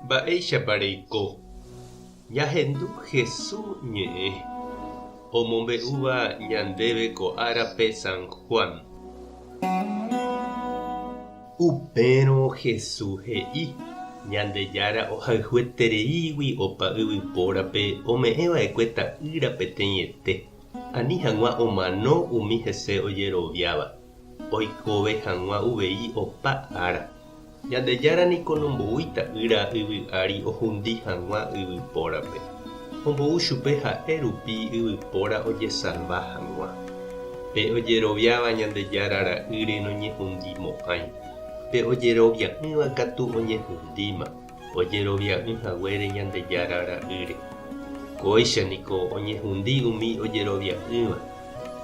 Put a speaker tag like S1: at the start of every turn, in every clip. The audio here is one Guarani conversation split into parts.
S1: Mba'éichapa reiko? Ñahendu Hesu ñe'ẽ omombe'úva ñandéve ko árape San Juan. Upérõ Hesu he'i, Ñandejára ohayhuetereígui opa yvypórape ome'ẽ va'ekue Ta'ýra peteĩete, ani hag̃ua omano umi hese ojeroviáva, oikove hag̃ua uvei opa ára. Ñandejára niko nomboúi Ta'ýra yvy ári ohundi hag̃ua yvypórape, ombou chupe ha'e rupi yvypóra ojesalva hag̃ua. Pe ojeroviáva Ñandejára Ra'ýre noñehundimo'ãi, pe ojerovia'ỹva katu oñehundíma, ojerovia'ỹ haguére Ñandejára Ra'ýre. Kóicha niko oñehundi umi ojerovia'ỹva,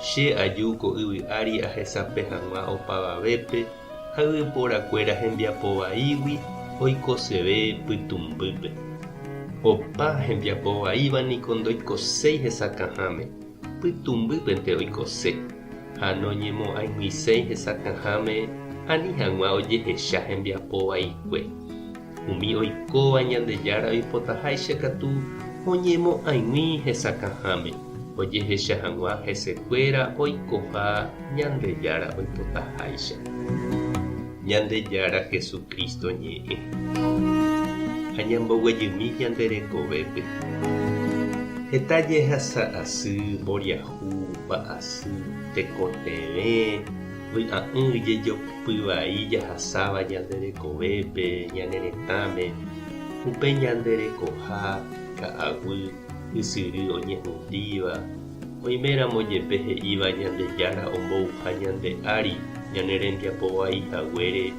S1: Che aju ko yvy ári ahesape hag̃ua opavavépe, ha yvyporakuéra hembiapo vaígui oikoseve pytũmbýpe. Opa hembiapo vaíva niko ndoikoséi hesakãháme, pytũmbýpente oikose, ha noñemo'ãiguiséi hesakãháme ani hag̃ua ojehecha hembiapo vaikue. Umi oikóva Ñandejára oipotaháicha katu oñemo'ãigui hesakãháme, ojehecha hag̃ua hesekuéra oikoha Ñandejára oipotaháicha. Ñandejára Jesucristo ñe'ẽ. Ha ñamboguejymi ñande rekovépe. Heta jehasa asy, mboriahu, mba'asy, tekotevẽ, Vy'a'ỹ jejopy vai jahasáva ñande rekovépe, ñane retãme, upe ñande rekoha, ka'aguy, ysyry oñehundíva, oiméramo jepe he'íva Ñandejára ombouha ñande ári ñane rembiapo vai haguére,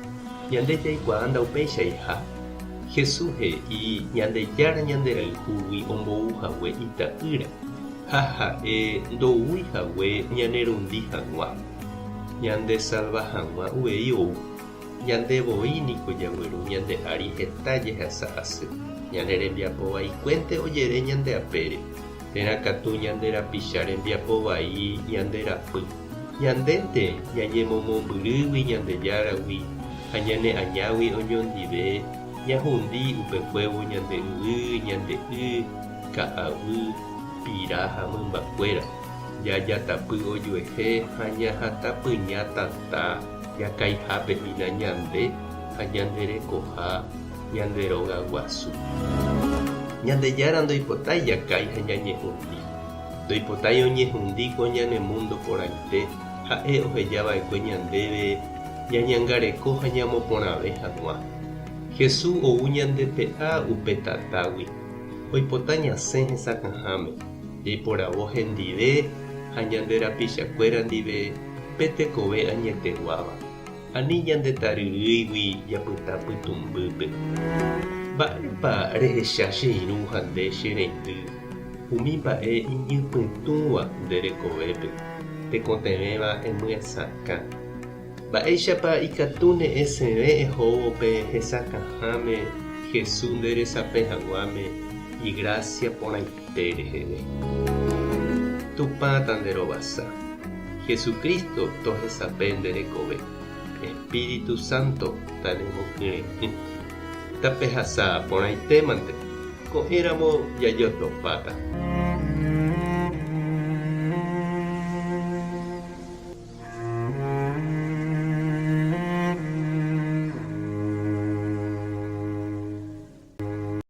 S1: ñande jaikuaa ndaupeichaiha. Jesús he'i Ñandejára ñanderayhúgui ombou hague Ita'ýra, ha ha'e ndoúi hague ñanerundi hag̃ua. Ñandesalva hag̃ua uvei ou. Ñande voi niko jagueru ñande ári heta jehasa asy. Ñane rembiapo vaikuénte ojere ñande apére, térã katu ñande rapicha rembiapo vai ñande rapy. Ñandénte ñañemomombyrýgui Ñandejáragui ha ñane añágui oñondive ñahundi upekuévo ñande yvy, ñande y, ka'aguy, pira ha mymbakuéra. Jajatapy ojuehe ha ñahatapyña tata jakaihápe hína ñande ha ñande rekoha ñande róga guasu. Ñandejára ndoipotái jakái ha ñañehundi. Ndoipotái oñehundi ko ñane múndo porãite ha'e oheja va'ekue ñandéve ñañangareko ha ñamoporãve hag̃ua. Jesús ou ñandepe'a upe tatágui, oipota ñasẽ hesakãháme. Jaiporavo hendive ha ñande rapichakuéra ndive pe tekove añeteguáva, ani ñande taryrýigui japyta pytũmbýpe. Mba'épa rehecha che irũ ha nde che reindy umi mba'e iñypytũva nde rekovépe, tekotevẽva emyesakã? Mba'éichapa ikatúne esẽve ehóvo pe hesakãháme Jesús nde resape hag̃uáme igrásia porãite reheve? Tupã tanderovasa. Jesucristo tohesape nde rekove. Espíritu Santo tanemokyre'ỹ. Tapehasa porãitémante, ko'ẽramo jajotopáta.